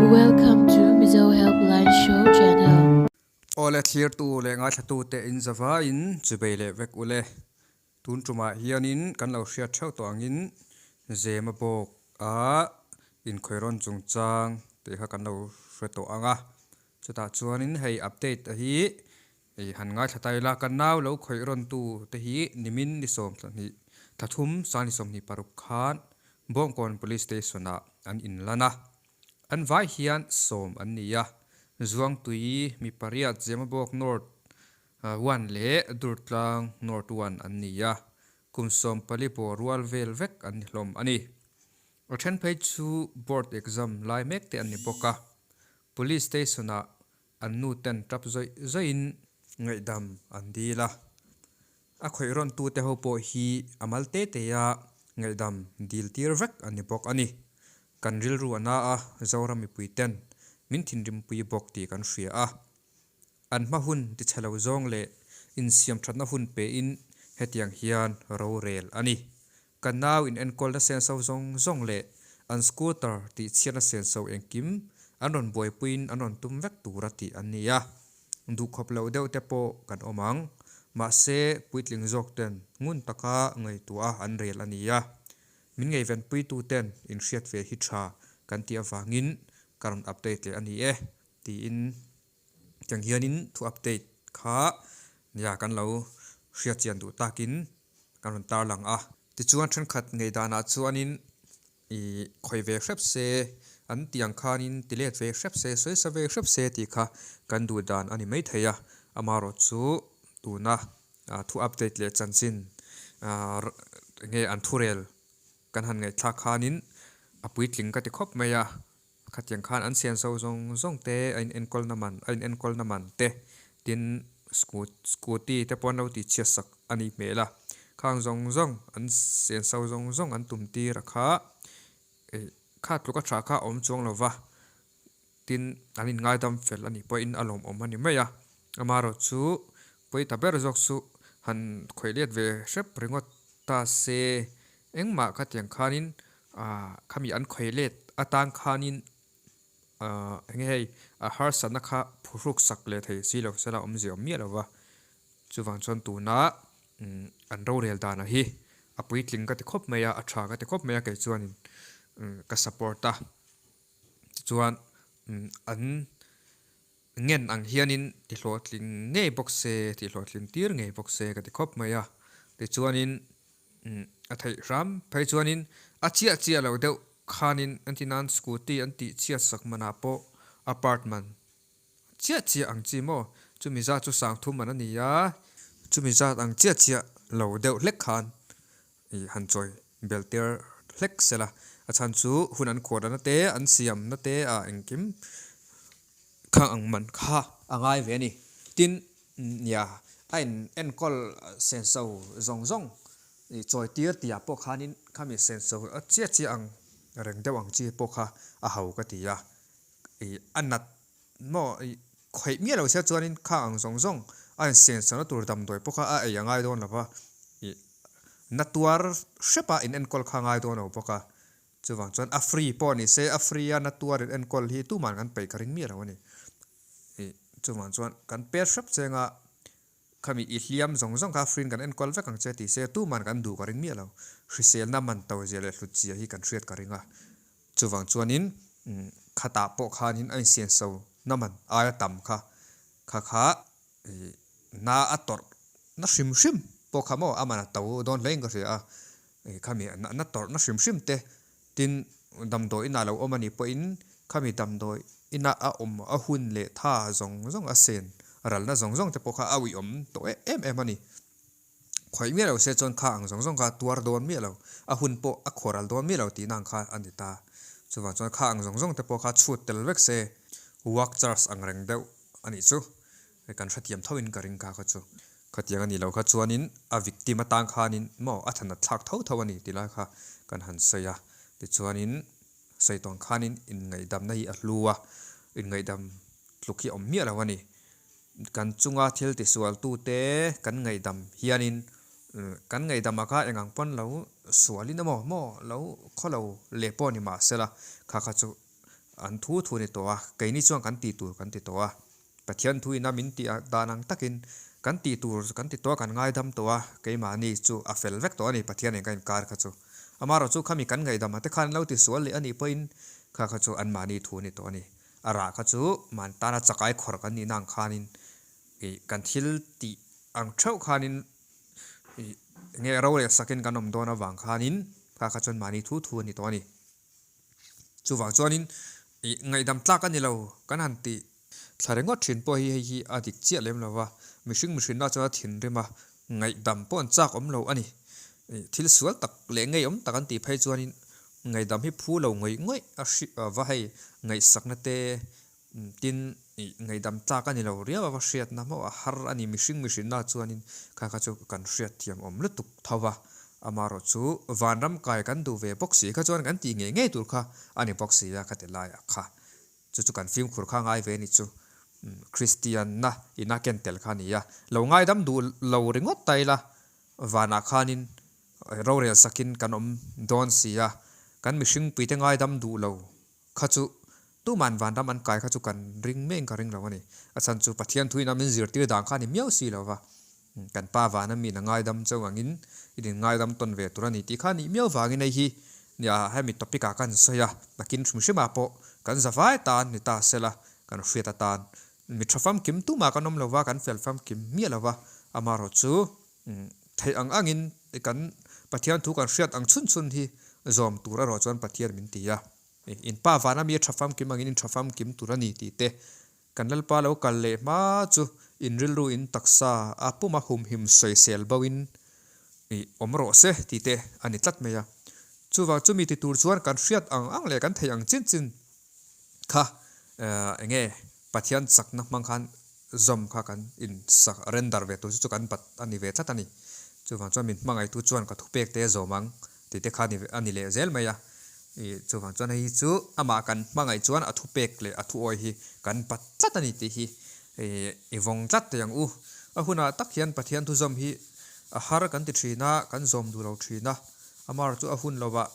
Welcome to Mizo Helpline Show Channel. Awle thlirtu leh ngaithlatute in zavaiin chubei leh vek ule. Tun tumah hianin kan lo hriat theuh tawh angin Zema bawk a inkhawihrawn chungchang tih kha kan lo hre tawh ang a. Chutah chuanin hei update a hi I han ngaithla ta ila, ka nau lo khawih rawntu te hi nimin ni 12 thla thum sang ni 26 khan Bawngkawn Police Station ah an inlan a. An vai hian 10 an ni a, Zuangtui mi pariat Zemabawk North One leh Durtlang North One an ni a, kum 14 bawr rual vel vek an ni hlawm a ni. A then phei chu board exam lai mek te an ni bawk a, Police Station ah An nu ten tap zawih zawihin ngaihdam an dil a. A khawih rawn tute ho pawh hi a mal te te a ngaihdam dil tir vek a ni bawk a ni. Kan rilru a na a, Zoram mipui ten min thinrimpui bawk tih kan hria a. An hma hun tichhe lo zawng leh insiam thatna hun pein hetiang hian rorel a ni. Ka nau in enkawlna senso zawng zawng leh an scooter tih chhiatna senso engkim an rawn buaipuiin an rawn tum vek tura tih an ni a. Duhkhawp loh deuh te pawh kan awm ang. Mahse, puitling zawk ten ngun taka ngaihtuah a an rel a ni a. Min ngeivenpuitu ten inhriat ve hi tha kan tih avangin ka rawn update leh a ni e, tiin Tiang hianin thu update kha nia kan lo hriat chian duh takin kan rawn tarlang a. Tichuan thenkhat ngei danah chuanin ih khawih ve hrep se, an tiang khanin ti let ve hrep se, sawi sa ve hrep se tih kha kan duh dan a ni maithei a. Amaherawh chu tuna thu update leh chanchin nge an thurel kan han ngaihthlak khanin a puitling ka ti khawp mai a. Khatiang khan an sian zo zawng zawng te a in enkawl na man a in enkawl na man te tin scooty te pawh an lo tih chhiat sak a nih hmel a, khang zawng zawng an sian so zawng zawng an tum tir a kha ih kha tluk a tha kha a awm chuang lo va, tin an in ngaidam fel a nih pawhin a lawmawm a ni mai a, amaherawhchu pawi ta ber zawk chu han khawih let ve hrep ringawt ta se Engmah khatiang khanin aah khami an khawih let atang khanin aah enge hei a harsatna kha phuhruk sak leh thei si lo sela awmzia awm miah lo va. Chuvang chuan tuna umm an rorel danah hi a puitling ka ti khawp mai a, a tha ka ti khawp mai a kei chuanin umm ka support a. Tichuan umm an ngen ang hianin ti hlawhtling ngei bawk se, ti hlawhtling tir ngei bawk se ka ti khawp mai a. Tichuanin a theih hram phei chuanin a chiah chiah lo deuh khanin an ti nan scooty an tih chhiat sak manah pawh apartment chiah chiah ang chi maw chumi zat chu sang thum man a ni a, chumi zat ang chiah chiah lo deuh hlek khan ih han chawi bel tir hlek sela a chhan chu hun an khuar na te an siam na te ah engkim kha ang man kha a ngai ve a ni tin Nia, a in enkawl senso zawng zawng i chawi tir tih ah pawh khanin khami senso a chiah chiah ang reng deuh ang chi pawh kha a ho ka ti a. I a nat maw i khawih miah lo sia chuanin kha ang zawng zawng a in senso na tur damdawi pawh kha a ei a ngai dawn lo va, i na tuar hrep a in enkawl kha a ngai dawn lo bawk a. Chuvang chuan a free pawh ni se a free a na tuar in enkawl hi tuman kan peih ka ring miah lo a ni. Ih chuvang chuan kan pet hrep cheng a, khami i hliam zawng zawng kha free in kan enkawl vek ang che ti se tuman kan duh ka ring miah lo. Hriselna man to zia leh hlut zia hi kan hriat ka ring a. Chuvang chuanin khatah pawh khanin a insianso na man aia tam kha kha kha ih na a tawrh na hrim hrim pawh kha maw a man a to dawn hle in ka hria a. Khami na tawrhna hrim hrim te tin damdawi inah lo awm a nih pawhin khami damdawi ina a awm a hun leh tha zawng zawng a sen ralna zawng zawng te pawh kha a uiawm tawh em em a ni. Khawih miah lo se chuan kha ang zawng zawng kha a tuar dawn miah lo, a hun pawh a khaw ral dawn miah lo tihna ang kha a ni ta. Chuvang chuan kha ang zawng zawng te pawh kha chhut tel vek se work charge ang reng deuh a nih chu. Hei kan hrethiam tho in ka ring kha kha chu. Khatiang a nih loh kha chuanin a victim atang khanin maw a thanat thlak tho tho a ni tih lai kha kan han sawi a. Tichuanin sawi tawng khanin inngaihdamna hi a hlu a, inngaihdam tluk hi a awm miah lo a ni. Kan chunga thil tisualtute kan ngaihdam hianin kan ngaihdamah kha engang pawn lo sualin emaw maw lo khaw lo leh pawh ni mahsela kha kha chu. An thu thu a ni tawh a, keini chuan kan tih tur kan ti tawh a. Pathian thu ina min tih dan ang takin kan tih tur kan ti tawh a, kan ngaidam tawh a, keimahni chu a fel vek tawh a ni Pathian eng ka inkar kha chu. Amaherawhchu khami kan ngaihdam a te khan an lo tisual leh a nih pawhin kha kha chu anmahni thu a ni tawh a ni. A rah kha chu mahni tana chakai khawrh kan nihna ang khanin ih kan thil tih ang theuh khanin ih nge ro leh sakin kan awm dawn avang khanin kha kha chuan mahni thu thu a ni tawh a ni. Chuvang chuanin ih ngaihdam tlak a ni lo kan han tih thla ringawt thin pawh hi hei hi a dik chiah lem lo va, mihring mihrinna chuan a thinrim a, ngaihdam pawh an chak awm lo a ni. Ih thil sual tak leh ngeiawm tak an tih phei chuanin ngaihdam hi phu lo ngawih ngawih a hri va hei ngaihsakna te tin ih ngaihdam tlak a ni lo riau a va hriatna maw a har a ni mihring mihrinna chuanin kha kha chu kan hriatthiam awm lutuk tho va. Amaherawh chu vanram kai kan duh ve bawk si kha chuan kan tih ngei ngei tur kha a ni bawk si a ka ti laiah kha. Chu chu kan fimkhur kha ngai ve a ni chu. Kristianna ina ken tel kha a ni a. Lo ngaidam duh lo ringawt ta ila vanah khanin rorel sakin kan awm dawn si a. Kan mihringpuite ngaidam duh lo kha chu tuman vanram an kai kha chu kan ring meng ka ring lo a ni. A chhan chu Pathian thuin a min zirtir dan kha a ni miau si lo va. Kan pa vana min a ngaidam chauh angin i din ngaidam tawn ve tur a ni tih kha a nih miau vangin hei hi nia hemi topic ah kan sawi a, nakin hrim hrim ah pawh kan za vai tan ni ta sela kan hriat atan mi tha famkim tumah kan awm lo va, kan fel famkim miah lo va, amaherawh chu theih ang angin kan Pathian thu kan hriat ang chhun chhun hi zawm tur erawh chuan Pathian min ti a, in pa vana mi a tha famkim angin in tha famkim tur a ni tih te Kan Lalpa lo kal leh hma chu in rilru in taksa a puma humhim sawisel bo in ih awm rawh se tih te a ni tlat mai a. Chuvang chumi ti tur chuan kan hriat ang ang leh kan theih ang chin chin kha eng nge Pathian chakna hmang khan zawm kha kan in sak render ve tur chu chu kan bat a ni ve tlat a ni. Chuvang chuan min hmangaihtu chuan ka thupek te zawm ang Tih te kha a ni leh zel mai a, ih chuvang chuan hei hi chu amah kan hmangaih chuan a thupek leh a thuawi hi kan pat tlat a ni tih hi ih i vawng tlat thei ang u. A hunah tak hian Pathian thuzawm hi a har kan ti thin a, kan zawm duh lo thin a, amar chu a hun lovah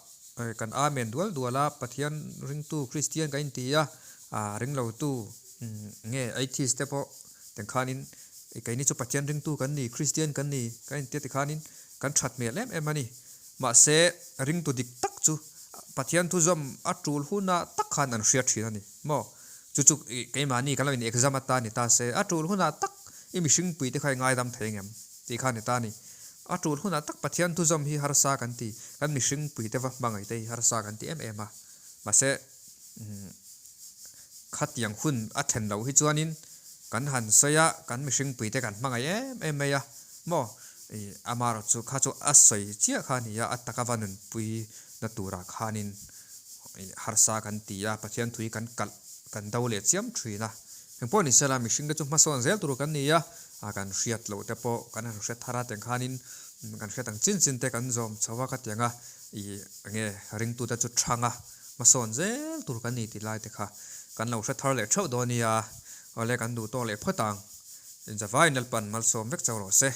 kan amen dual dual a, Pathian ringtu Kristian kan inti a, ringlotu nge atheist te pawh tengkhanin keini chu Pathian ringtu kan ni, Kristian kan ni kan inti a tikhanin kan that hmel em em a ni. Mahse, ringtu dik tak chu Pathian thuzawm a tul hunah tak khan an hriat thin a ni maw? Chu chu keimahni kan lo in exam atan ni ta se, a tul hunah tak i mihringpui te kha i ngaidam thei ngem tih kha a ni ta a ni. A tul hunah tak Pathian thuzawm hi harsa kan ti, kan mihringpui te va hmangaih te hi harsa kan ti em em a. Mahse, khatiang hun a thlen loh hi chuanin kan han sawi a, kan mihringpui te kan hmangaih em em mai a maw? Ih amaherawh chu kha chu a sawi chiah kha a ni a, a taka va nunpui na turah khanin ih harsa kan ti a, Pathian thui kan kalh kan do leh chiam thin a. Engpawh ni sela mihring te chu hmasawn zel tur kan ni a, kan hriat loh te pawh kan han hre thar a tiang khanin kan hriat ang chin chin te kan zawm chho a khatiang a ih enge ringtute chu thang a. Hmasawn zel tur kan ni tih lai te kha kan lo hre thar leh theuh dawn nia, awle kan duh tawk leh phawt ang. Inzavaiin Lalpan malsawm vek chauh rawh se.